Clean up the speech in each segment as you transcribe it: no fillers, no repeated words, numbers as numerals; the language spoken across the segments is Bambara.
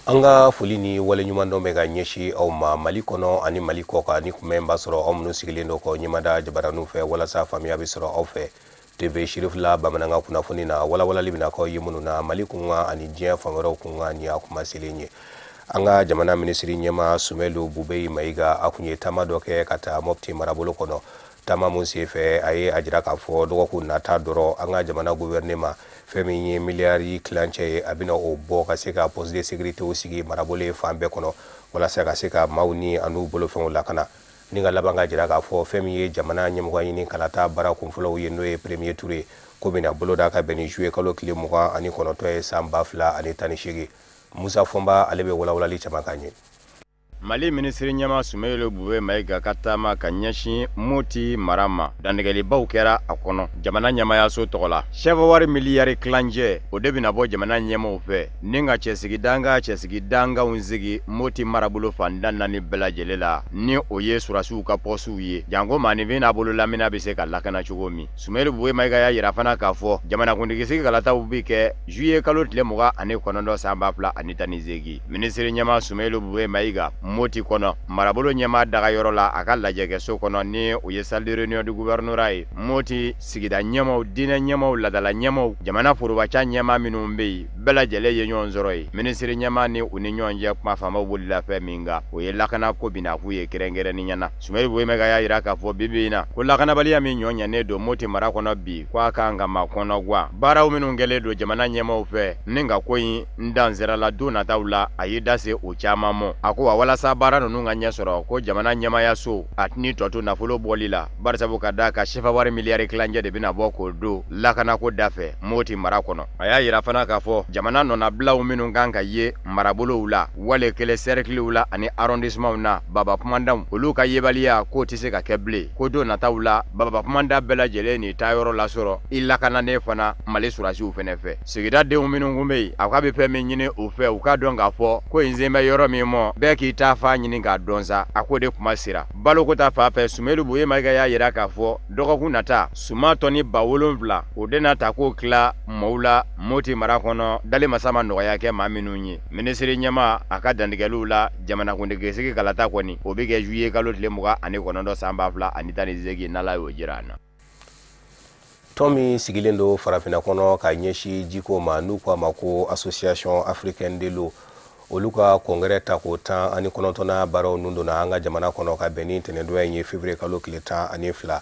An ka foli ni waleɲumandɔn bɛ ka ɲɛsin aw ma Mali kɔnɔ ani Mali kɔkan. Ni kunbɛn b'a sɔrɔ aw minnu sigilen don k'aw ɲɛmada jabaraninw fɛ walasa faamuya bɛ sɔrɔ aw fɛ TV Sirifila bamanankan kunnafoni na, walawalali bɛna k'aw ye minnu na Mali kunkan ani diɲɛ fan wɛrɛw kunkan. Ni a kuma selen ye, an ka jamana minisiri ɲɛmaa Sumɛlu Bubeyi Mayiga, a kun ye taama dɔ kɛ ka taa Mɔpti marabolo kɔnɔ. Taama mun senfɛ, a ye a jira k'a fɔ dɔgɔkun nata dɔrɔn, an ka jamana gouvernement, fɛn min ye miliyari 1.5 ye, a bɛna o bɔ ka se ka poste de sécurité sigi marabolo fan bɛɛ kɔnɔ, walasa ka se ka maaw ni an'u bolofɛnw lakana. Ni ka laban ka jira k'a fɔ fɛn min ye jamana ɲɛmɔgɔ ɲini kalata baara kunfɔlɔw ye, n'o ye premier tour ye, ko bɛna boloda ka bɛn ni juillet kalo tile 29 ye san 2018. Musa Fɔnba, ale bɛ walawalali caman k'an ye. Mali minisiri ɲɛma Sumeyilo Bube Mayiga ka taama ka ɲɛsin Moti mara ma, dantigɛlibaw kɛra a kɔnɔ. Jamana ɲɛmayaso tɔgɔ la, sɛfa wari miliyari 1.5, o de bɛna bɔ jamana ɲɛmaw fɛ ni ka cɛsigi dankanw sigi Moti marabolo fan 14 bɛɛ lajɛlen la, ni o ye surasiw ka pɔsiw ye, janko maaninfin n'a bololamina bɛ se ka lakana cogo min. Sumeyilo Bube Mayiga y'a yira fana k'a fɔ jamanakuntigi kalataw bɛ kɛ juillet kalo tile 29 san 2018. Minisiri ɲɛma Sumeyilo Bube Mayiga, Moti kɔnɔ marabolo ɲɛmaa dagayɔrɔ la, a ka lajɛkɛso kɔnɔ, ni o ye salle de réunion du gouvernorat ye, Moti sigida ɲɛmaw, diinɛ ɲɛmaw, ladala ɲɛmaw, jamana forobaca ɲɛmaa minnu bɛ yen, bɛɛ lajɛlen ye ɲɔgɔn sɔrɔ yen. Minisiri ɲɛmaa ni u ni ɲɔgɔn cɛ kuma faamaw bolila fɛn min kan, o ye lakana ko binakun ye. Kɛrɛnkɛrɛnnenya na, Sumeylu Bube Mayiga y'a jira k'a fɔ bi bi in na ko lakanabaliya min ɲɔ ɲɛnen don Moti mara kɔnɔ bi, ko a kan ka ma kɔnɔ gan baaraw minnu kɛlen don jamana ɲɛmaw fɛ ni ka ko in dan sera la don nataw la. A y'i da se o caman ma. A ko wa, walasa baara ninnu ka ɲɛ sɔrɔ, ko jamana ɲɛmayaso a tɛni tɔ to nafolo bɔli la, barisabu ka d'a kan sefa wari miliyari 1.5 de bɛna bɔ k'o don lakanako dafɛ Moti mara kɔnɔ. A y'a yira fana k'a fɔ jamana nɔnabilaw minnu kan ka ye marabolow la, wale kelen sɛrikiliw la ani arrondissementw na, baba kumandanw, olu ka yebaliya k'o tɛ se ka kɛ bilen, ko don nataw la baba kumanda bɛɛ lajɛlen ni taayɔrɔ lasɔrɔ i lakananen fana Mali surasiw fɛnɛ fɛ. Sigida denw minnu kun bɛ yen, a k'a bɛ fɛn min ɲini u fɛ, u k'a dɔn k'a fɔ ko in sen bɛ yɔrɔ min mɔ, bɛɛ k'i ta fa ɲini k'a dɔn sa. A k'o de kuma sera baloko ta fan fɛ. Sumelu Buye Mayiga y'a yira k'a fɔ dɔgɔkun nata, suman tɔni 7000, o de na ta k'o tila maaw la Moti mara kɔnɔ, dali masa ma nɔgɔya kɛ maa minnu ye. Minisiri ɲɛmaa a ka dantigɛliw la, jamanakuntigi sigi kalata kɔni, o bɛ kɛ juillet kalo tile 29 san 2018, n'Ala y'o jira an na. Tɔn min sigilen don Farafinna kɔnɔ ka ɲɛsin jiko ma, n'u ko a ma ko Association africaine de l'eau, olu ka congrès tako 19nan baaraw nun donna an ka jamana kɔnɔ ka bɛn ni tɛnɛndonya in ye, février kalo tile 12,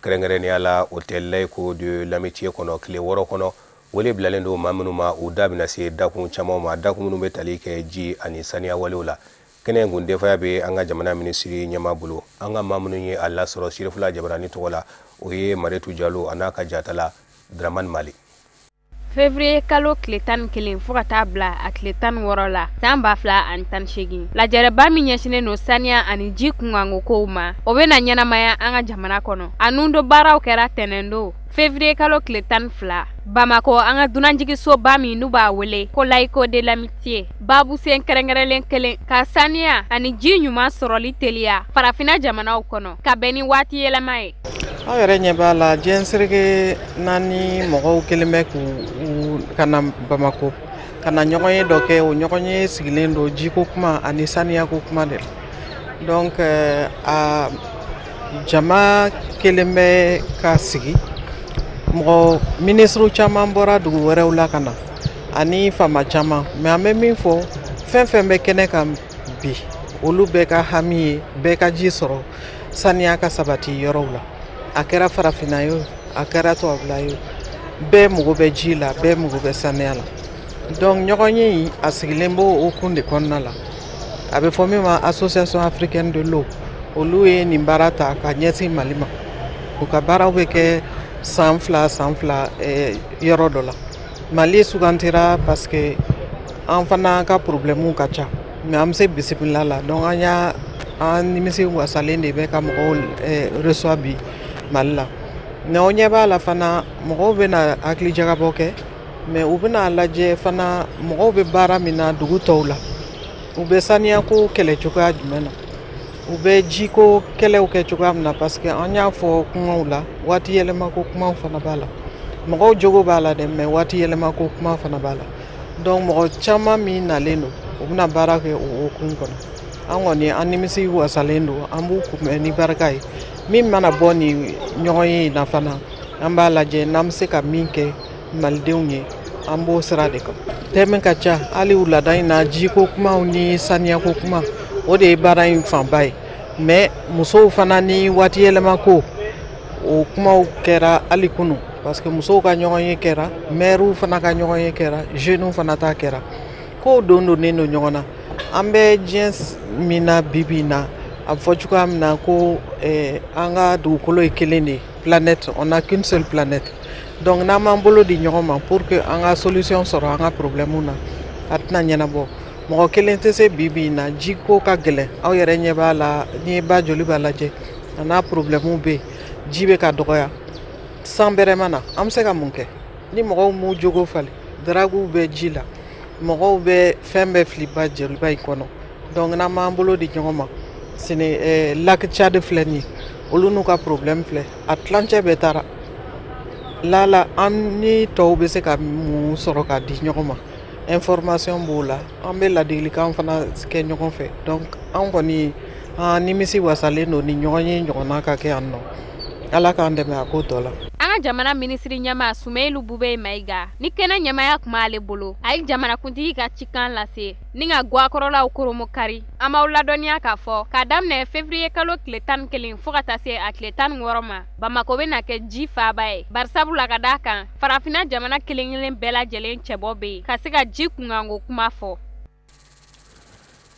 kɛrɛnkɛrɛnnenya la hôtel Laico de l'Amitié kɔnɔ. Tile 6 kɔnɔ, wele bilalen don maa minnu ma, u da bɛna se dakun caman ma, dakun minnu bɛ tali kɛ ji ani saniya walew la. Kɛnɛ in kun denfaya bɛ an ka jamana minisiri ɲɛmaa bolo. An ka maa minnu ye a lasɔrɔ Sirifila Jabarani tɔgɔ la, o ye Maretu Jalo a n'a ka jatala Dramane Mali. Février kalo tile 11 fo ka taa bila a tile 16 la san 2018, lajɛrɛba min ɲɛsinnen don saniya ani ji kunkanko kow ma, o bɛna ɲɛnamaya an ka jamana kɔnɔ. A nundo baaraw kɛra tɛnɛndo février kalo tile 12 Bamako, an ka dunanjiginsoba min n'u b'a wele ko Laico de l'Amitié. Babusen kɛrɛnkɛrɛnlen kelen ka saniya ani ji ɲuman sɔrɔli teliya Farafinna jamanaw kɔnɔ ka bɛn ni waati yɛlɛma ye. Aw yɛrɛ ɲɛ b'a la, diɲɛ seleke naani mɔgɔw kelen bɛ k'u ka na Bamako ka na ɲɔgɔn ye dɔ kɛ. O ɲɔgɔn ye sigilen don jiko kuma ani saniyako kuma de la. Donc a jama kelen bɛ ka sigi, mɔgɔ minisiriw caman bɔra dugu wɛrɛw la ka na ani faama caman. Mais an bɛ min fɔ, fɛn fɛn bɛ kɛnɛ kan bi, olu bɛɛ ka hami ye bɛɛ ka ji sɔrɔ, saniya ka sabati yɔrɔw la. A kɛra Farafinna ye o, a kɛra tubabula ye o, bɛɛ mago bɛ ji la, bɛɛ mago bɛ saniya la. Donc ɲɔgɔn ye in, a sigilen b'o o kun de kɔnɔna la. A bɛ fɔ min ma Association africaine de l'eau, olu ye nin baara ta ka ɲɛsin Mali ma. U ka baaraw bɛ kɛ san 2 san 2 yɔrɔ dɔ la. Mali sugantira parce que an fana ka problème ka ca, mais an bɛ se bisimila la. Donc an y'a an nimisi wasalen de bɛ ka mɔgɔw reçoit bi Mali la. Mais aw ɲɛ b'a la fana, mɔgɔw bɛna hakili jagabɔ kɛ, mais u bɛna lajɛ fana mɔgɔw bɛ baara min na dugu tɔw la, u bɛ saniyako kɛlɛ cogoya jumɛn na, u bɛ jiko kɛlɛw kɛ cogoya min na, parce que an y'a fɔ kumaw la, waati yɛlɛmako kumaw fana b'a la. Mɔgɔw jogo b'a la dɛ, mais waati yɛlɛmako kuma fana b'a la. Donc mɔgɔ caman min nalen don, U bɛna baara kɛ o hukumu kɔnɔ. An kɔni, an nimisi wasalen don, an b'u kunbɛn ni barika ye. Min mana bɔ nin ɲɔgɔn ye in na fana, an b'a lajɛ n'an bɛ se ka min kɛ malidenw ye, an b'o sira de kan. Thème ka ca. Hali wulada in na, jiko kumaw ni saniyako kuma, o de ye baara in fanba ye. Mais musow fana ni waati yɛlɛma ko, o kumaw kɛra hali kunu, parce que musow ka ɲɔgɔn ye kɛra, maires fana ka ɲɔgɔn ye kɛra, jeunes fana ta kɛra. Kow don donnen don ɲɔgɔn na. An bɛ diɲɛ min na bi bi in na, a bɛ fɔ cogoya min na ko an ka dugukolo ye kelen de ye, planète, on n'a qu'une seule planète. Donc n'an m'an bolo di ɲɔgɔn ma pour que an ka solution sɔrɔ an ka problème na, a tɛna ɲɛnabɔ. Mɔgɔ kelen tɛ se. Bi bi in na, jiko ka gɛlɛn. Aw yɛrɛ ɲɛ b'a la, n'i ye ba joli b'a lajɛ, a n'a problème bɛ yen, ji bɛ ka dɔgɔya, san bɛrɛ ma na. An bɛ se ka mun kɛ ni mɔgɔw m'u jogo falen? Draguw bɛ ji la, mɔgɔw bɛ fɛn bɛɛ fili ba joliba in kɔnɔ. Donc n'an m'an bolo di ɲɔgɔn ma sini, lac Tchad filɛ nin ye, olu n'u ka problème filɛ, a tilancɛ bɛɛ taara lala. An ni tɔw bɛ se ka mun sɔrɔ ka di ɲɔgɔn ma? Information b'o la, an bɛ ladilikan fana kɛ ɲɔgɔn fɛ. Donc an kɔni, an nimisi wasalen don ni ɲɔgɔn ye ɲɔgɔnna ka kɛ yan nɔ. Ala k'an dɛmɛ a ko tɔ la. An ka jamana minisiri ɲɛma Sumeyilu Bubɛyi Mayiga ni kɛnɛ ɲɛmaya kun b'ale bolo, a ye jamanakuntigi ka cikan lase ni ka gwakɔrɔlaw koromo kari. An b'aw ladɔnniya k'a fɔ k'a daminɛ fevriye kalo tile 11 fɔɔ ka taa se a tile 16 ma, Bamako bɛna kɛ ji faaba ye, barisabula ka d'a kan Farafinna jamana kelen kelen bɛɛ lajɛlen cɛbɔ bɛ yen ka se ka ji kunkanko kuma fɔ.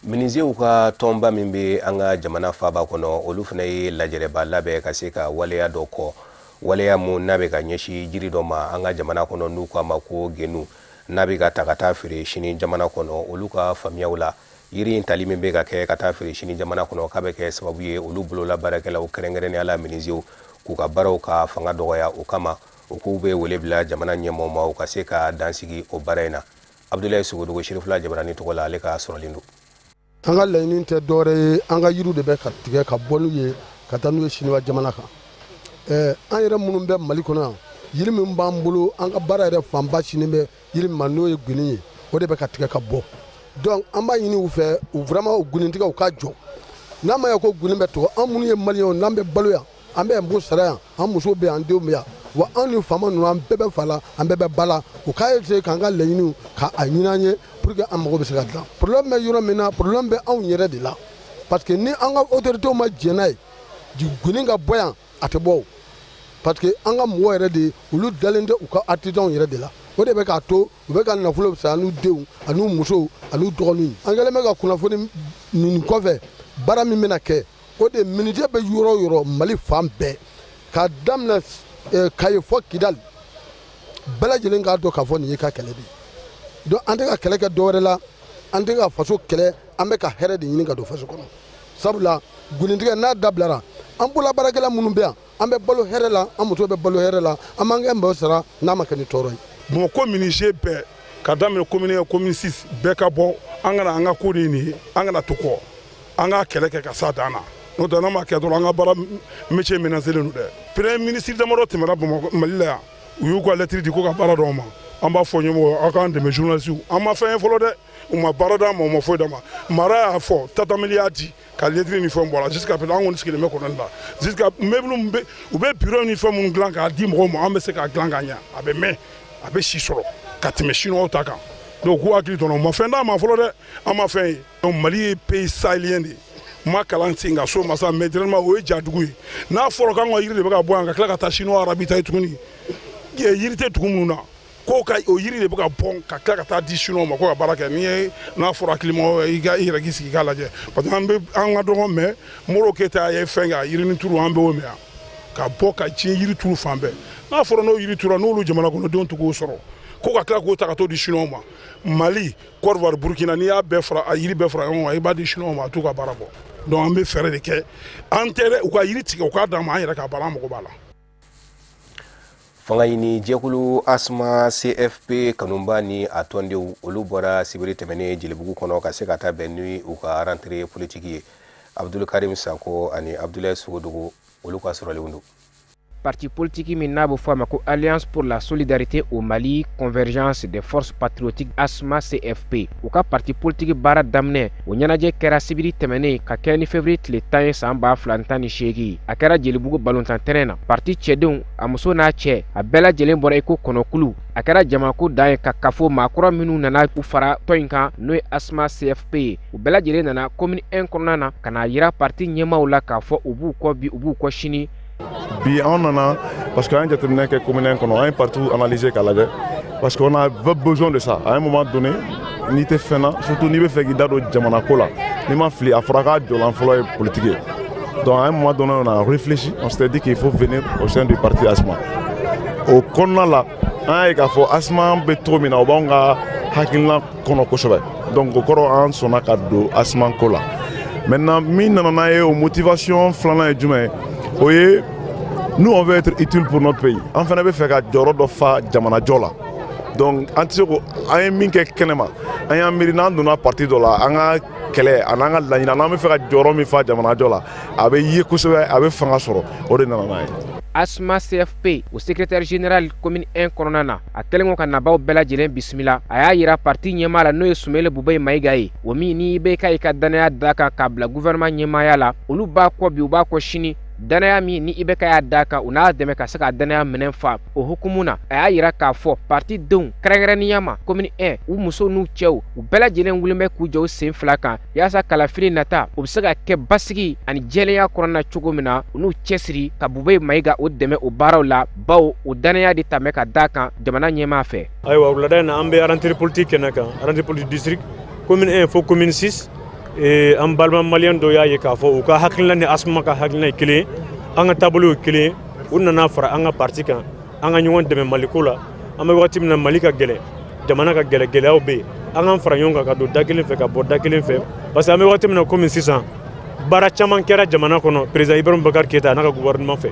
Minizew ka tɔnba min bɛ an ka jamana faaba kɔnɔ, olu fana ye lajɛrɛba labɛn ka se ka waleya dɔ kɔ, waleya mun n'a bɛ ka ɲɛsin jiri dɔ ma an ka jamana kɔnɔ, n'u k'a ma ko genu, n'a bɛ ka ta ka taa feere sini jamana kɔnɔ. Olu ka faamuyaw la, yiri in tali min bɛ ka kɛ ka taa feere sini jamana kɔnɔ, k'a bɛ kɛ sababu ye olu bolola baarakɛlaw, kɛrɛnkɛrɛnnenya la minizew, k'u ka baaraw ka fanga dɔgɔya. O kama, u k'u bɛ wele bila jamana ɲɛmɔgɔw ma, u ka se ka dansigi o baara in na. Abudulayi Sogodogo, Sirifila Jabarani tɔgɔ la, ale ka sɔrɔlen don. An ka laɲini tɛ dɔwɛrɛ ye, an ka yiriw de bɛ ka tigɛ ka bɔ n'u ye ka taa n'u ye Siniwa jamana kan. An yɛrɛ minnu bɛ Mali kɔnɔ yan, yiri min b'an bolo, an ka baara yɛrɛ fanba sini bɛ yiri min ma, n'o ye guni ye, o de bɛ ka tigɛ ka bɔ. Donc an b'a ɲini u fɛ, u vraiment, u gunitigɛ, u ka jɔ. N'a ma ɲɛ ko guni bɛ tigɛ, an minnu ye maliyɛnw, n'an bɛ balo yan, an bɛ impôt sara yan, an musow bɛ yan, an denw bɛ yan wa, an ni faama ninnu, an bɛɛ bɛ fa la, an bɛɛ bɛ ba la. U k'a essayer k'an ka laɲiniw k'a ɲini an ye pour que an mago bɛ se ka dilan. Problème bɛ yɔrɔ min na, problème bɛ anw yɛrɛ de la, parce que ni an ka autorités ma jɛn n'a ye guni ka bɔ yan, a tɛ bɔ o, parce que an ka mɔgɔw yɛrɛ de, olu dalen tɛ u ka artisans yɛrɛ de la. O de bɛ k'a to u bɛ ka nafolo san n'u denw an'u musow an'u dɔgɔninw. An kɛlen bɛ ka kunnafoni nin kɔfɛ, baara min bɛna kɛ, o de menuisier bɛ yɔrɔ o yɔrɔ Mali fan bɛɛ, k'a daminɛ Kaye fɔ Kidali, bɛɛ lajɛlen k'a dɔn k'a fɔ nin ye ka kɛlɛ de ye. Donc an tɛ ka kɛlɛ kɛ dɔwɛrɛ la, an tɛ ka faso kɛlɛ, an bɛ ka hɛrɛ de ɲini ka don faso kɔnɔ, sabula gunitigɛ n'a dabilara, an bolola baarakɛla minnu bɛ yan, an bɛ balo hɛrɛ la, an muso bɛ balo hɛrɛ la, an b'an kɛ mɔgɔ sara n'a ma kɛ ni tɔɔrɔ ye. Bamakɔ menuisier bɛɛ, ka daminɛ commune 1, commune 6, bɛɛ ka bɔ, an kana an ka ko de ye nin ye, an kana to kɔ, an k'a kɛlɛ kɛ ka s'a dan na. N'o tɛ, n'a ma kɛ dɔrɔn, an ka baara métier menacé don dɛ. Premier ministre damadɔ tɛmɛna Bamakɔ, Mali la yan, u y'u ka lettre di ko ka baara d'anw ma. An b'a fɔ ɲɛmɔgɔ, aw k'an dɛmɛ. Journaliste, an ma fɛn ye fɔlɔ dɛ, u ma baara d'an ma, u ma foyi d'an ma. Mara y'a fɔ, Tatamili y'a di ka lettre ni fɛn bɔ a la. Jusqu'à présent, an kɔni sigilen bɛ kɔnɔni la. Jusqu'à meuble min bɛ, u bɛ bureau ni fɛn minnu dilan k'a di mɔgɔw ma, an bɛ se k'a dilan ka ɲɛ, a bɛ mɛn, a bɛ si sɔrɔ ka tɛmɛ chinois ta kan. Donc k'u hakili to, u ma fɛn d'an ma fɔlɔ dɛ, an ma fɛn ye. Donc Mali ye pays sahélien de ye. Ma kalan sen ka so masa, mais directement o ye jadugu ye. N'a fɔra k'an ka yiri de bɛ ka bɔ yan ka tila ka taa chinois ravitailler tuguni, yiri tɛ dugu minnu na, ko ka o yiri de bɛ ka bɔn ka tila ka taa di chinois ma ko ka baara kɛ. N'i ye n'a fɔra hakilima, i ka i yɛrɛ k'i sigi k'a lajɛ, parce que an bɛ an ka dɔgɔn. Mais Modibo Keyita ye fɛn kɛ, a yirini turu, an bɛ o mɛn yan ka bɔ ka diɲɛ yiri turu fan bɛɛ. N'a fɔra n'o yiri turura, n'olu jamana kɔnɔdenw tɛ k'o sɔrɔ, ko ka tila k'o ta ka t'o di chinois ma, Mali, Côte d'Ivoire, Burkina, n'i y'a bɛɛ fara, a yiri bɛɛ fara ɲɔgɔn kan, i b'a di chinois ma, a t'u ka baara bɔ. Donc an bɛ fɛɛrɛ de kɛ, an tɛ dɛ, u ka yiri tigɛ, u k'a d'an ma, an yɛrɛ ka baara, an mago b'a la. Fanga ɲini jɛkulu Asma CFP kanuba ni a tɔndenw, olu bɔra sibiri tɛmɛnen Jelibugu kɔnɔ ka se ka taa bɛn ni u ka rentrée politique ye. Abdul Karim Sako ani Abdoulaye Sogodogo, olu ka sɔrɔlenw don. Parti politique min n'a bɛ fɔ a ma ko Alliance pour la solidarité au Mali, convergence des forces patriotiques, ASMA CFP, u ka parti politique baara daminɛ, o ɲɛnajɛ kɛra sibiri tɛmɛnen ka kɛ ni février tile 10 ye san 2018. A kɛra Jelibugu balontan terrain na. Parti cɛdenw, a muso n'a cɛ, a bɛɛ lajɛlen bɔra i ko kɔnɔkulu. A kɛra jamako dan ye ka kafo maakɔrɔ minnu nana u fara tɔn in kan, n'o ye ASMA CFP ye. U bɛɛ lajɛlen nana commune 1 kɔnɔna na ka n'a yira parti ɲɛmaaw la k'a fɔ u b'u kɔ bi, u b'u kɔ sini. Bi anw nana parce que an ye jateminɛ kɛ commune 1 kɔnɔ, an ye parti analyser k'a lajɛ parce qu'on a besoin de ça. À un moment donné, n'i tɛ fɛn na, surtout n'i bɛ fɛ k'i da don jamana ko la, n'i ma fili, a fɔra k'a jɔlan fɔlɔ ye politique ye. Donc à un moment donné, on a réfléchi, on s'était dit qu'il faut venir au sein du parti ASMA. O kɔnɔna la, an y'a ye k'a fɔ ASMA bɛ cogo min na, o b'anw ka hakilina kɔnɔ kosɛbɛ. Donc o kɔrɔ, an sɔnna ka don ASMA ko la. Maintenant, min nana n'a ye, o motivation filanan ye jumɛn ye? O ye, nous, on veut être utile pour notre pays. An fana bɛ fɛ ka jɔyɔrɔ dɔ fa jamanajɔ la. Donc an tɛ se ko an ye min kɛ kɛnɛma, an y'an miiri n'an donna parti dɔ la, an ka kɛlɛ an'an ka laɲini, an'an bɛ fɛ ka jɔyɔrɔ min fa jamanajɔ la, a bɛ ye kosɛbɛ, a bɛ fanga sɔrɔ. O de nana n'a ye. ASMA CFP, o secrétaire général commune 1 kɔnɔna na, a kɛlen kɔ ka nabaw bɛɛ lajɛlen bisimila, a y'a yira parti ɲɛmaa la, n'o ye Sumele Bubɛyi Mayiga ye, o min ni IBK y'i ka danaya da kan k'a bila gouvernement ɲɛmaaya la, olu b'a kɔ bi, u b'a kɔ sini. Danaya min ni IBK y'a da kan, u n'a dɛmɛ ka se ka danaya minɛn fa. O hukumu na, a y'a yira k'a fɔ parti denw, kɛrɛnkɛrɛnnenya ma commune 1, u muso n'u cɛw, u bɛɛ lajɛlen wulilen bɛ k'u jɔ u sen fila kan yaasa kalafili nata, o bɛ se ka kɛ basigi ani jɛlenya kɔnɔna cogo min na. U n'u cɛsiri ka Bubɛyi Mayiga o dɛmɛ o baaraw la, bawo o danaya de tɛmɛ ka da kan jamana ɲɛmaa fɛ. Ayiwa, wulada in na, an bɛ rentrée politique kɛnɛ kan, rentrée politique district commune 1 fo commune 6. An balima maliyɛn dɔw y'a ye k'a fɔ u ka hakilina ni ASMA ka hakilina ye kelen ye, an ka taabolo ye kelen ye. U nana fara an ka parti kan, an ka ɲɔgɔn dɛmɛ Maliko la. An bɛ wagati min na, Mali ka gɛlɛn, jamana ka gɛlɛn, gɛlɛyaw bɛ yen, an k'an fara ɲɔgɔn kan ka don da kelen fɛ, ka bɔ da kelen fɛ, parce que an bɛ wagati min na komi sisan, baara caman kɛra jamana kɔnɔ président Ibrahim Boubacar Keïta n'a ka gouvernement fɛ.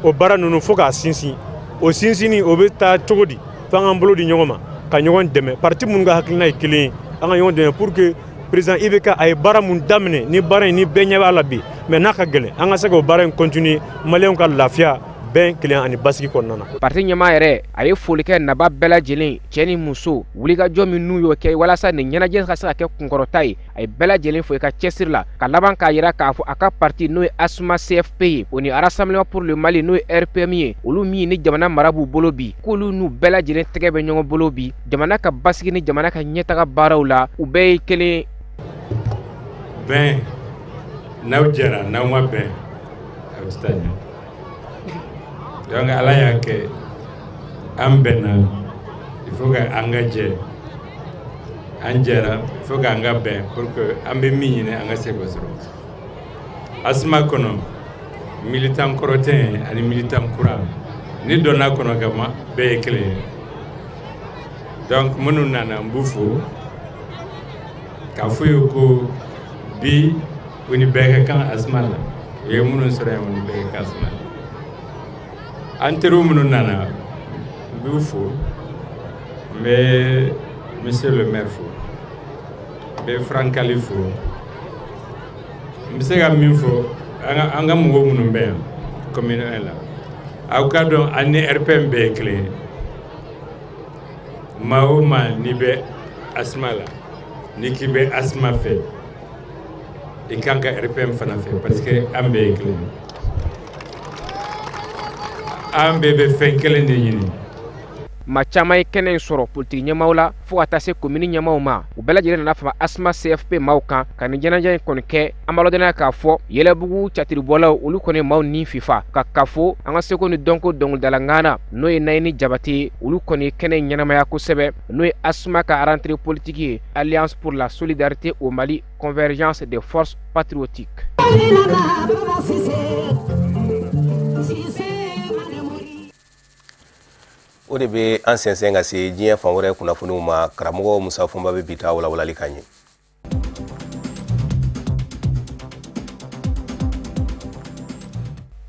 O baara ninnu, fo k'a sinsin. O sinsinni, o bɛ taa cogo di? F'an k'an bolo di ɲɔgɔn ma ka ɲɔgɔn dɛmɛ. Parti minnu ka hakilina ye kelen ye, an ka ɲɔgɔn dɛmɛ pour que président IBK, a ye baara mun daminɛ, ni baara in ni bɛɛ ɲɛ b'a la bi, mais n'a ka gɛlɛn, an ka se k'o baara in continuer, maliyɛnw ka lafiya, bɛn, kelen ani basigi kɔnɔna na. Parti ɲɛmaa yɛrɛ, a ye foli kɛ naba bɛɛ lajɛlen, cɛ ni muso, wulikajɔ min n'u y'o kɛ walasa nin ɲɛnajɛ ka se ka kɛ kunkɔrɔta ye. A ye bɛɛ lajɛlen fo i ka cɛsiri la, ka laban k'a yira k'a fɔ a ka parti, n'o ye ASMA CFP ye, o ni Rassemblement pour le Mali, n'o ye RPM ye, olu min ni jamana mara b'u bolo bi, k'olu n'u bɛɛ lajɛlen tɛgɛ bɛ ɲɔgɔn bolo bi jamana ka basigi ni jamana ka ɲɛtaga baaraw la, u bɛɛ ye kelen. Bɛn, n'aw jɛra, n'aw ma bɛn, a bɛ taa ɲɛ. Donc Ala y'a kɛ an bɛnna, il faut que an ka jɛ. An jɛra, il faut que an ka bɛn pour que an bɛ min ɲini, an ka se k'o sɔrɔ. ASMA kɔnɔ, militant kɔrɔtɛn ani militant kura, ni donna kɔnɔ ka ma, bɛɛ ye kelen ye. Donc minnu nana, n b'u fo k'a f'u ye ko bi u ni bɛɛ ka kan ASMA la. U ye minnu sɔrɔ yan, u ni bɛɛ ka kan ASMA la. An teriw minnu nana, n b'u fo. N bɛ monsieur le maire fo, n bɛ Frankali fo. N bɛ se ka min fɔ, an ka mɔgɔw minnu bɛ yan commune 1 la, aw ka dɔn, an ni RPM bɛɛ ye kelen ye. Maa o maa n'i bɛ ASMA la, n'i k'i bɛ ASMA fɛ, i kan ka RPM fana fɛ, parce que an bɛɛ ye kelen ye, an bɛɛ bɛ fɛn kelen de ɲini. Maa caman ye kɛnɛ in sɔrɔ, politiki ɲɛmaaw la fo ka taa se komini ɲɛmaaw ma, u bɛɛ lajɛlen nana fama ASMA CFP maaw kan ka nin ɲɛnajɛ in kɔni kɛ. An b'a ladɔnniya k'a fɔ Yɛlɛbugu catiribɔlaw, olu kɔni maaw ni fifa ka kafo an ka seko ni dɔnko dɔnkilidala ŋana, n'o ye Nayini Jabate ye, olu kɔni ye kɛnɛ in ɲɛnamaya kosɛbɛ, n'o ye ASMA ka rentrée politique ye, Alliance pour la solidarité au Mali, convergence des forces patriotiques. O de bɛ an sɛnsɛn ka se diɲɛ fan wɛrɛ kunnafoniw ma. Karamɔgɔ Musa Fɔnba bɛ bi ta walawalali kan ye.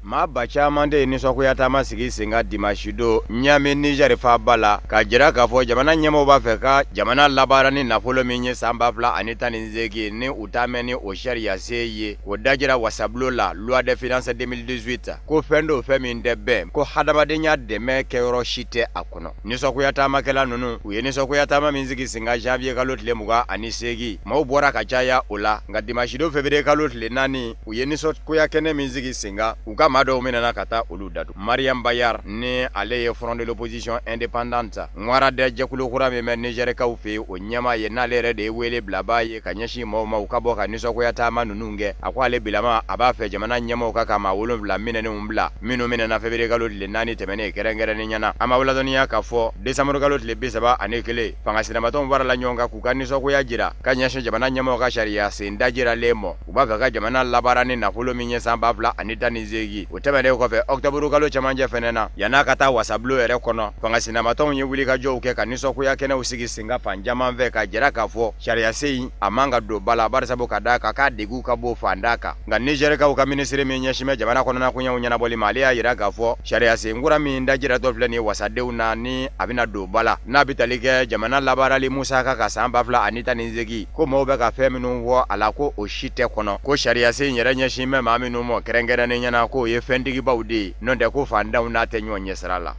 Maa ba caman de ye nisɔngoya taama sigi sen kan dimanche don Niamey Niger faaba la k'a jira k'a fɔ jamana ɲɛmaaw b'a fɛ ka jamana labaara ni nafolo min ye san 2018 ni u taamɛ ni o sariyasen ye k'o dajira wasabulon la loi des finances 2018 ko fɛn don fɛn min tɛ bɛn ko hadamadenya dɛmɛ kɛyɔrɔ si tɛ a kɔnɔ. Nisɔngoya taamakɛla ninnu u ye nisɔngoya taama min sigi sen kan janvier kalo tile 28 maaw bɔra ka caya o la nka dimanche don février kalo tile 4 u ye nisɔngoya kɛnɛ min sigi sen kan u ka maa dɔw minɛna ka taa olu datugu. Mariam Bayar ni ale ye Front de l'opposition indépendante ŋwaradɛ jɛkulu kura min bɛ Nizɛrikaw fɛ yen o ɲɛmaa ye n'ale yɛrɛ de ye wele bilabaa ye ka ɲɛsin maaw ma u ka bɔ ka nisɔngoya taama ninnu kɛ. A ko ale bilama a b'a fɛ jamana ɲɛmaaw ka maa 7 minɛnenw bila minnu minɛna février kalo tile 4 tɛmɛnen kɛrɛnkɛrɛnnen na. An b'aw ladɔnniya k'a fɔ décembre kalo tile 31 fanga sinamatɔnw farala ɲɔgɔn kan k'u ka nisɔngoya jira ka ɲɛsin jamana ɲɛmaaw ka sariya sen dajiralen ma. U b'a fɛ ka jamana labaara ni nafolo min ye san 2018. O tɛmɛnen kɔfɛ octobre kalo cɛmancɛ fɛnɛ na yann'a ka taa wasabulon yɛrɛ kɔnɔ fanga sinamatɔnw ye wulikajɔw kɛ ka nisɔngoya kɛnɛw sigi sen kan fan caman fɛ ka jira k'a fɔ sariyasen in a man ka don ba la barisabu ka d'a kan k'a degun ka bon fan da kan. Nka Nizɛrikaw ka minisiri min ɲɛsin bɛ jamana kɔnɔna koɲɛw ɲɛnabɔli ma ale y'a jira k'a fɔ sariyasen kura min dajiratɔ filɛ nin ye wasadenw na ni a bɛna don ba la n'a bɛ tali kɛ jamana labaarali musaka ka san 2018 ko maaw bɛ ka fɛn minnu fɔ a la ko o si tɛ kɔnɔ ko sariyasen yɛrɛ ɲɛsin bɛ maa minnu ma kɛrɛnkɛrɛnnen ɲɛna k'o ye fɛntigibaw de ye n'o tɛ ko fantanw n'a tɛ ɲɔgɔn ɲɛsira la.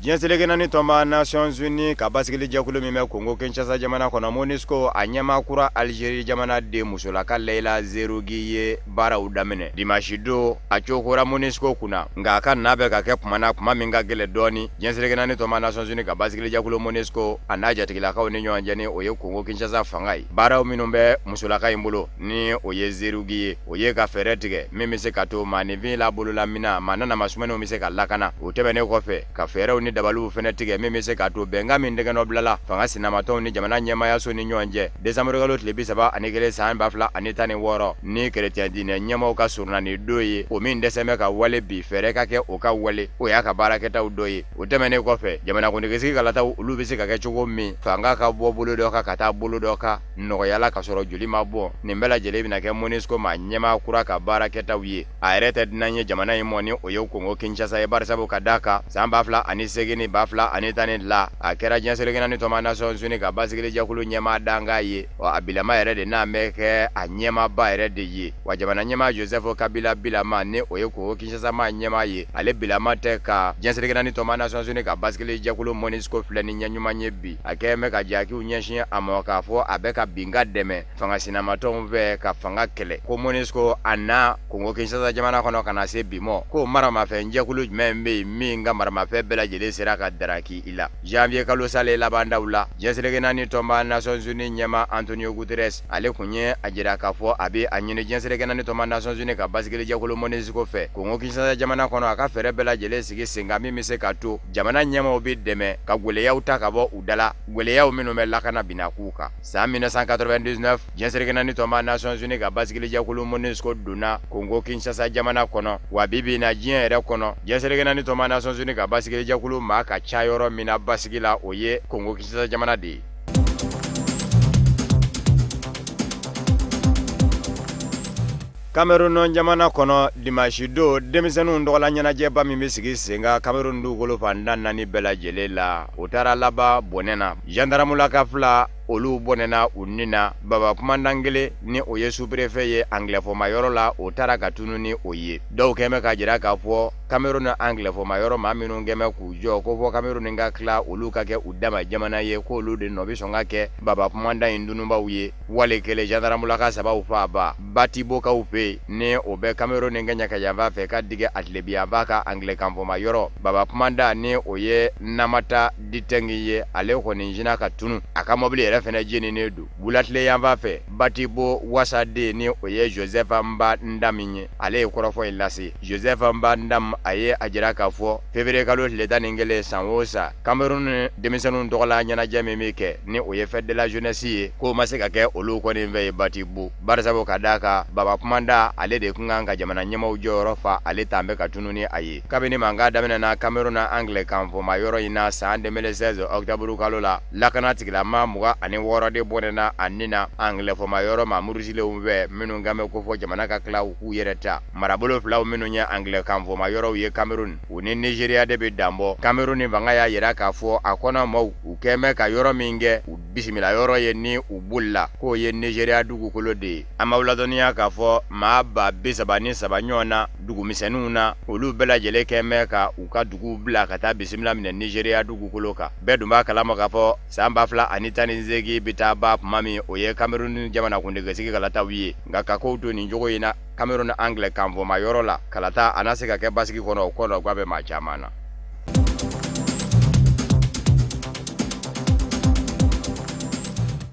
Diɲɛ seleke naani tɔnba Nations Unies ka basigili jɛkulu min bɛ Congo Kinshasa jamana kɔnɔ MONUSCO a ɲɛmaa kura Algérie jamana den musolaka Leila Zerougi ye baaraw daminɛ dimanche don a cokora MONUSCO kunna nka a ka na bɛ ka kɛ kuma na kuma min ka gɛlɛn dɔɔni. Diɲɛ seleke naani tɔnba Nations Unies ka basigili jɛkulu MONUSCO a n'a jatigilakaw ni ɲɔgɔn cɛ ni o ye Congo Kinshasa fanga ye. Baaraw minnu bɛ musolaka in bolo ni o ye Zerougi ye o ye ka fɛɛrɛ tigɛ min bɛ se ka to maaninfin la bololamina maa nana masumɛnw bɛ se ka lakana. O tɛmɛnen kɔfɛ ka fɛɛrɛw ni dabaliw fɛnɛ tigɛ min bɛ se k'a to bɛnkan min tɛgɛnɔ bilala fanga sinamatɔnw ni jamana ɲɛmaayaso ni ɲɔgɔn cɛ décembre kalo tile 31 san 2016 ni kerecɛn diinɛ ɲɛmaaw ka surunani don ye o min dɛsɛ bɛ ka wale bi fɛɛrɛ ka kɛ o ka wale o y'a ka baarakɛtaw dɔ ye. O tɛmɛnen kɔfɛ jamanakuntigisigi kalataw olu bɛ se ka kɛ cogo min fanga ka bɔ bolo dɔ kan ka taa bolo dɔ kan nɔgɔya la ka sɔrɔ joli ma bɔ nin bɛɛ lajɛlen bɛna kɛ MONUSCO maa ɲɛmaa kura ka baarakɛtaw ye. A yɛrɛ tɛ dunan ye jamana in mɔ ni o ye Congo Kinshasa ye barisabu ka d'a kan san 2008 ni 2012 a kɛra diɲɛ seleke naani tɔnba Nations Unies ka basigili jɛkulu ɲɛmaa dankan ye wa a bilama yɛrɛ de n'a bɛ kɛ a ɲɛmaaba yɛrɛ de ye. Wa jamana ɲɛmaa Joseph Kabila bilama ni o ye Congo Kinshasa maa ɲɛmaa ye ale bilama tɛ ka diɲɛ seleke naani tɔnba Nations Unies ka basigili jɛkulu MONUSCO filɛ ni ɲɛ ɲuman ye bi. A kɛlen bɛ ka jakiw ɲɛsin a ma k'a fɔ a bɛ ka binka dɛmɛ fanga sinamatɔnw fɛ ka fanga kɛlɛ ko MONUSCO a na Congo Kinshasa jamana kɔnɔ ka na se bi mɔ ko maramafɛn jɛkulu jumɛn bɛ yen min ka maramafɛn bɛɛ lajɛlen sera ka daraki i la. Janvier kalo sale laban daw la diɲɛ seleke naani tɔnba Nations Unies ɲɛmaa Antonio Guterres ale kun ye a jira k'a fɔ a bɛ a ɲini diɲɛ seleke naani tɔnba Nations Unies ka basigili jɛkulu MONUSCO fɛ Congo Kinshasa jamana kɔnɔ a ka fɛɛrɛ bɛɛ lajɛlen sigi sen kan min bɛ se ka to jamana ɲɛmaaw bɛ dɛmɛ ka gwɛlɛyaw ta ka bɔ u da la gwɛlɛyaw minnu bɛ lakana binnakuw kan. San 1999 diɲɛ seleke naani tɔnba Nations Unies ka basigili jɛkulu MONUSCO donna Congo Kinshasa jamana kɔnɔ wa bi bi in na diɲɛ yɛrɛ kɔnɔ diɲɛ seleke naani tɔnba Nations Unies ka basigili jɛkulu maa ka ca yɔrɔ min na basigi la o ye Congo Kinshasa jamana de ye. Cameroun jamana kɔnɔ dimanche don denmisɛnninw tɔgɔla ɲɛnajɛba min bɛ sigi sen kan Cameroun dugukolo fan tan naani bɛɛ lajɛlen la o taara laban bɔnɛ na. Gendarmulaka 2 olu bɔnɛna u ni na. Baba kumandan kelen ni o ye sous-préfet ye angilɛfɔma yɔrɔ la o taara ka tunu ni o ye. Dɔw kɛn bɛ k'a jira k'a fɔ Cameroun angilɛfɔma yɔrɔ maa minnu kɛn bɛ k'u jɔ ko fɔ Cameroun ka tila olu ka kɛ u dama jamana ye k'olu de nɔ bɛ sɔn ka kɛ baba kumandan in dunubaw ye. Wale kelen gendarmulaka 3 faaba Batibokaw fɛ yen ni o bɛ Cameroun kɛɲɛka yanfan fɛ ka digɛ a tilebiyanfan ka angilɛkanfɔma yɔrɔ baba kumandan ni o ye Namata Ditɛngi ye ale kɔni jinɛ ka tunu a ka mɔbili yɛrɛ fɛnɛ jeninen don. Wulatile yanfan fɛ Batibo wasaden ni o ye Joseph Mba Ndam ye ale ye kɔrɔfɔ in lase. Joseph Mba Ndam a ye a jira k'a fɔ février kalo tile 11 san o san Cameroun denmisɛnninw tɔgɔla ɲɛnajɛ min bɛ kɛ ni o ye fête de la jeunesse ye k'o ma se ka kɛ olu kɔni fɛ ye Batibo barisabu ka d'a kan baba kumanda ale de kun kan ka jamana ɲɛmaaw jɔyɔrɔ fa ale t'an bɛ ka tunu ni a ye. Kabini mankan daminɛna Cameroun angilɛkanfɔma yɔrɔ in na san 2016 octobre kalo la lakana tigilama 36 de bɔnɛna a ni na angilɛfɔma yɔrɔ ma murutilenw fɛ minnu kan bɛ ko fɔ jamana ka tila u k'u yɛrɛ ta. Marabolo filaw minnu ye angilɛkanfɔma yɔrɔw ye Cameroun u ni Nigeria de bɛ danbɔ. Cameroun ni fanga y'a yira k'a fɔ a kɔnɔ maaw u kɛn bɛ ka yɔrɔ min kɛ u bisimila yɔrɔ ye ni u bolila k'o ye Nigeria dugukolo de ye. An b'aw ladɔnniya k'a fɔ maa 33 ɲɔgɔn na dugumisɛnninw na olu bɛɛ lajɛlen kɛn bɛ ka u ka duguw bila ka taa bisimila minɛ Nigeria dugukolo kan. Bɛɛ dun b'a kalama k'a fɔ san 2018 bɛ taa ban tuma min o ye Cameroun jamanakuntigisigi kalataw ye. Nka ka kow to nin cogo in na Cameroun anglais kanfɔma yɔrɔ la kalata a na se ka kɛ basigi kɔnɔ o kɔnɔ gwa bɛ maa caman na.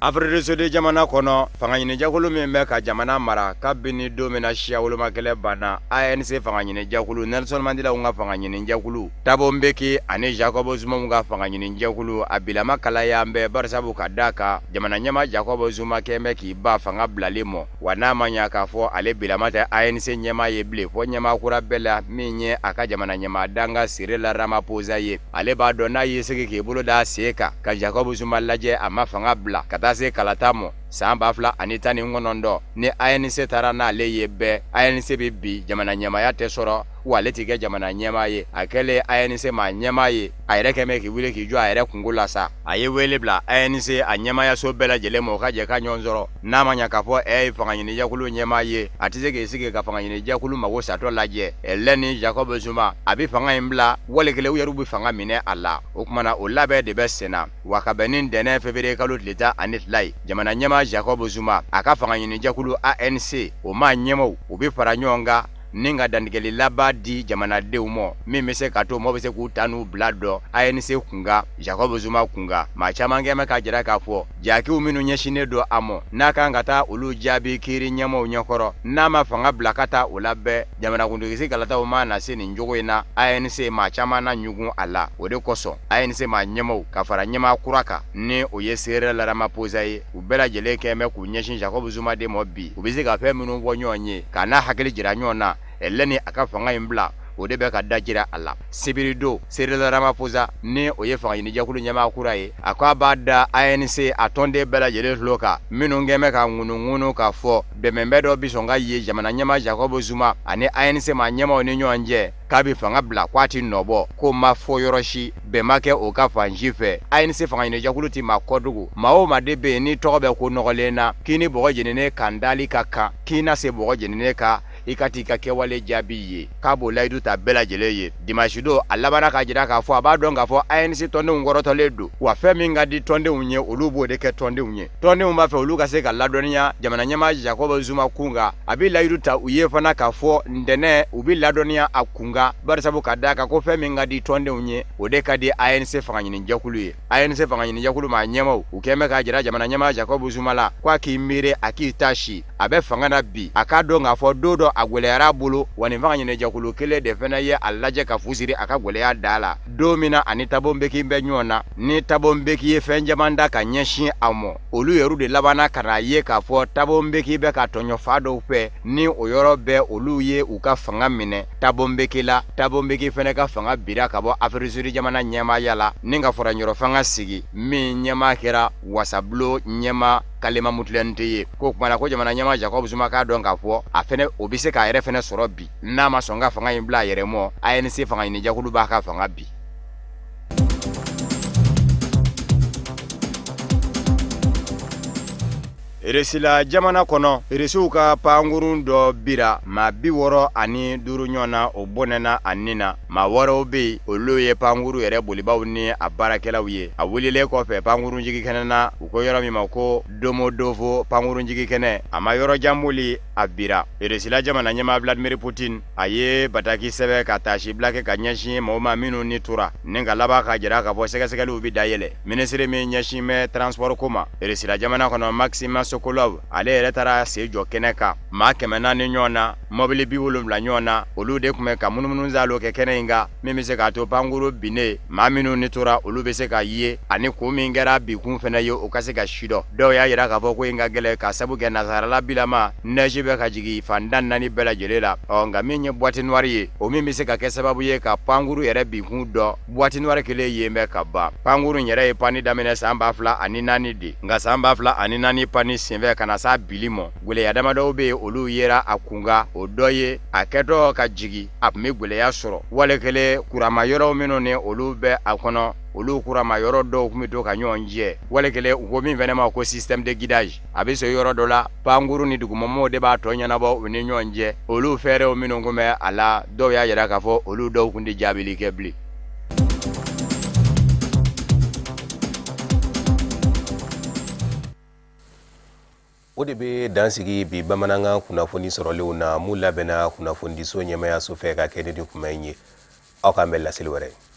Afrique du Sud jamana kɔnɔ fangaɲinijɛkulu min bɛ ka jamana mara kabini don min na siya wolomakɛlɛ banna ANC fangaɲinijɛkulu Nelson Mandela ka fangaɲinijɛkulu Thabo Mbeki ani Jacob Zuma ka fangaɲinijɛkulu a bilama kalaya bɛɛ barisabu ka da kan jamana ɲɛmaa Jacob Zuma kɛn bɛ k'i ban fanga bilali mɔ wa n'a ma ɲa k'a fɔ ale bilama tɛ ANC ɲɛmaa ye bilen fɔ ɲɛmaa kura bɛɛ la min ye a ka jamana ɲɛmaa danga Cyril Ramaphosa ye. Ale b'a dɔn n'a y'i sigi k'i bolo da sen kan ka Jacob Zuma lajɛ a ma fanga bila ka taa se kalata mɔ san 2019 ni ANC taara n'ale ye bɛɛ ANC bɛ bi jamana ɲɛmaaya tɛ sɔrɔ wa ale tɛ kɛ jamana ɲɛmaa ye. A kɛlen ANC maa ɲɛmaa ye a yɛrɛ kɛn bɛ k'i wuli k'i jɔ a yɛrɛ kungo la sa. A ye wele bila ANC a ɲɛmaayaso bɛɛ lajɛlen ma o ka jɛ ka ɲɔgɔn sɔrɔ n'a ma ɲa k'a fɔ ye fangaɲinijɛkulu ɲɛmaa ye a tɛ se k'i sigi ka fangaɲinijɛkulu mago satɔ lajɛ. Lɛni Jacob Zuma a bɛ fanga in bila wali kelen u yɛrɛ bɛ fanga minɛ a la. O tuma na o labɛn de bɛ sen na wa ka bɛn ni ntɛnɛn février kalo tile 12 ye jamana ɲɛmaa Jacob Zuma a ka fangaɲinijɛkulu ANC o maa ɲɛmaaw u bɛ fara ɲɔgɔn kan ni ka dantigɛli laban di jamanadenw ma min bɛ se ka to mɔgɔ bɛ se k'u ta n'u bila dɔn ANC kunkan Jacob Zuma kunkan. Maa caman kɛn bɛ k'a jira k'a fɔ jakiw minnu ɲɛsinnen don a ma n'a kan ka taa olu jaabi kiiri ɲɛmaaw ɲɛkɔrɔ n'a ma fanga bila ka taa o la bɛɛ jamanakuntigisi kalataw ma na se nin cogo in na ANC maa caman na ɲugun a la. O de kosɔn ANC maa ɲɛmaaw ka fara ɲɛmaa kura kan ni o ye Cyril Ramaphosa ye u bɛɛ lajɛlen kɛn bɛ k'u ɲɛsin Jacob Zuma de ma bi u bɛ se ka fɛn minnu fɔ ɲɔgɔn ye k'a n'a hakili jira ɲɔgɔn na lɛni a ka fanga in bila o de bɛ ka da jira a la. Sibiri don Cyril Ramaphosa ni o ye fangaɲinijɛkulu ɲɛmaa kura ye a ko a b'a da ANC a tɔnden bɛɛ lajɛlen tulo kan minnu kɛn bɛ ka ŋunuŋunu k'a fɔ bɛnbɛnbɛn dɔ bi sɔn ka ye jamana ɲɛmaa Jacob Zuma ani ANC maa ɲɛmaaw ni ɲɔgɔn cɛ k'a bɛ fanga bila k'a ti nɔbɔ k'o ma fɔ yɔrɔ si bɛn ma kɛ o ka fan si fɛ. ANC fangaɲinijɛkulu ti maa kɔdugu maa o maa de bɛ yen ni tɔgɔ bɛ ko nɔgɔlen na k'i ni bɔgɔ jeninen kan dali ka kan k'i na se bɔgɔ jeninen kan i ka t'i ka kɛwale jaabi ye k'a b'o layidu ta bɛɛ lajɛlen ye. Dimanche don a labanna k'a jira k'a fɔ a b'a dɔn k'a fɔ ANC tɔndenw kɔrɔtɔlen don wa fɛn min ka di tɔndenw ye olu b'o de kɛ tɔndenw ye. Tɔndenw b'a fɛ olu ka se ka ladɔnniya jamana ɲɛmaa Jacob Zuma kun kan a bɛ layidu ta u ye fana k'a fɔ ntɛnɛn u bɛ ladɔnniya a kun kan barisabu ka d'a kan ko fɛn min ka di tɔndenw ye o de ka di ANC fangaɲinijɛkulu ye. ANC fangaɲinijɛkulu maa ɲɛmaaw u kɛn bɛ k'a jira jamana ɲɛmaa Jacob Zuma la k'a k'i miiri a k'i ta si a bɛ fanga na bi a k'a dɔn k'a fɔ don dɔ a gwɛlɛyara a bolo wa nin fangaɲinijɛkulu kelen de fana ye a lajɛ ka fu siri a ka gwɛlɛya da la don min na ani Thabo Mbeki bɛ ɲɔgɔn na ni Thabo Mbeki ye fɛn caman da ka ɲɛsin a ma olu yɛrɛ de labanna ka n'a ye k'a fɔ Thabo Mbeki bɛ ka tɔɲɔ fa dɔw fɛ ni o yɔrɔ bɛɛ olu ye u ka fanga minɛ Thabo Mbeki la. Thabo Mbeki fana ka fanga bira ka bɔ Afrique du Sud jamana ɲɛmaaya la ni ka fara fanga sigi min ɲɛmaa kɛra wasabulon ɲɛmaa Kalema Motlanthe ye. Ko kumana ko jamana ɲɛmaa Jacob Zuma k'a dɔn k'a fɔ a fɛnɛ o bɛ se k'a yɛrɛ fɛnɛ sɔrɔ bi n'a ma sɔn ka fanga in bila a yɛrɛ mɔ ANC fangaɲinijɛkulu b'a ka fanga bi. Irisila jamana kɔnɔ Irisiw ka pankurun dɔ bira maa 65 ɲɔgɔn na o bɔnɛna a ni na. Maa wɔɔrɔw bɛ yen olu ye pankuru yɛrɛ bolibaw ni a baarakɛlaw ye. A wulilen kɔfɛ pankurun jigin kɛnɛ na u ko yɔrɔ min ma ko Domodovo pankurun jigin kɛnɛ a ma yɔrɔ jan boli a bira. Irisila jamana ɲɛmaa Vladimir Putin a ye bataki sɛbɛn ka taasibila kɛ ka ɲɛsin maaw ma minnu ni tora ni ka laban ka jira k'a fɔ sɛgɛsɛgɛliw bɛ dayɛlɛ. Minisiri min ɲɛsin bɛ transport ko ma Irisila jamana kɔnɔ Maxime Sokolov, ale yɛrɛ taara sen jɔ kɛnɛ kan. Maa 400 ɲɔgɔn na, mɔbili 70 ɲɔgɔn na, olu de tun bɛ ka munumunusaalo kɛ kɛnɛ in kan, min bɛ se k'a to pankuru binnen maa minnu ni tora olu bɛ se ka ye, ani kun min kɛra bikun fana ye o ka se ka sidɔn. Dɔw y'a yira k'a fɔ ko in ka gɛlɛn ka sabu kɛ nasarala bilama nɛzi bɛ ka jigin fan tan naani bɛɛ lajɛlen la. Ɔ nka min ye boîte noire ye, o min bɛ se ka kɛ sababu ye ka pankuru yɛrɛ binkun dɔn, boîte noire kelen yen bɛ ka ban. Pankuru yɛrɛ ye panni daminɛ san 2004 de, nka san 2004 panni senfɛ ka na s'a bili mɔ, gwɛlɛya damadɔw bɛ yen olu yera a kunkan. O dɔ ye a kɛtɔ ka jigin a tun bɛ gwɛlɛya sɔrɔ, wale kelen kurama yɔrɔ minnu ni olu bɛ a kɔnɔ, olu kurama yɔrɔ dɔw tun bɛ to ka ɲɔgɔn jɛ, wale kelen u ko min fɛnɛ ma ko système de guidage. A bɛ se yɔrɔ dɔ la, pankuru ni dugumamɔgɔw de b'a tɔ ɲɛnabɔ u ni ɲɔgɔn cɛ. Olu fɛɛrɛw minnu tun bɛ a la, dɔw y'a yira k'a fɔ olu dɔw tun tɛ jaabili kɛ bilen. O de bɛ dan sigi bi bamanankan kunnafoni sɔrɔlenw na mun labɛnna kunnafonidiso ɲɛmayaso fɛ ka kɛ ni nin kuma in ye. Aw k'an bɛn laseli wɛrɛ.